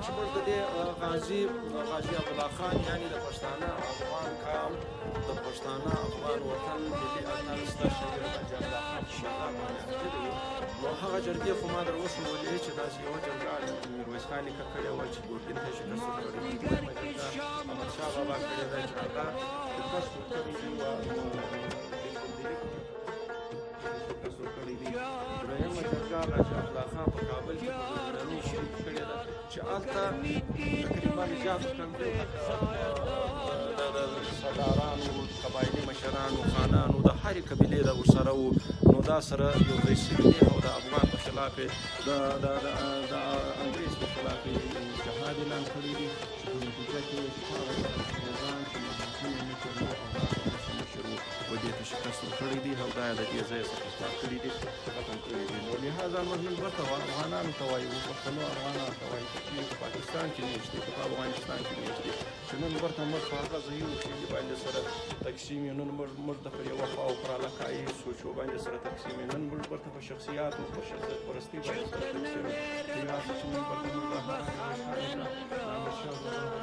چې موږ د دې غازي عبدالله خان، یعنې د پښتانه افغان قام، د پښتانه افغان وطن ملي اتل ستر شهید غازي عبدالله خان په مزار باندې حاضر یو، نو هغه جرګې خو ما در وښوولې چې داسې یوه جرګه میرویس خان نیکه کړې وه چې ګورګین ته یې شکست ورکړی دی، دویمه جرګه احمدشاه بابا کړې ده چې هغه شکست ورکړی دی، شکست ورکړی دی. درېیمه جرګه غازي عبدالله خان په کابل کې په ګورنرو کې کړې ده چې هلته تقریبا زیاتو سردارانو، قبایلي مشرانو، خانانو د هرې قبیلې د ورسره وو، نو دا سره یو ځای شوي دي او د افغان په خلاف یې د انګریز په خلاف یې جهاد اعلان کړی دی چې په نتیجه کې یې 16 انګریزان چې مهاجم مشر وو او دا مشر وو و دې ته شکست ورکړی دی او دا یې له دې ځایه څخه خوار کړي دي، ختم کړي دي. نو لهذا موږ نن ورته افغانانو ته وایو، پښتنو افغانانو ته وایو چې په پاکستان کې مېشت دي، په افغانستان کې مېشت دي، چې نن ورته موږ په هغه ځایونو کې باندې سره تقسیم یو، نن موږ د پر یوه خوا او پر علاقایي سوچو باندې سره تقسیم یو، نن موږ ورته په شخصیاتو په شخصیت پرستۍ باندې سره تقسیم یو. چې یوازې چې نن ورته موږ د هغه احمدشاه بابا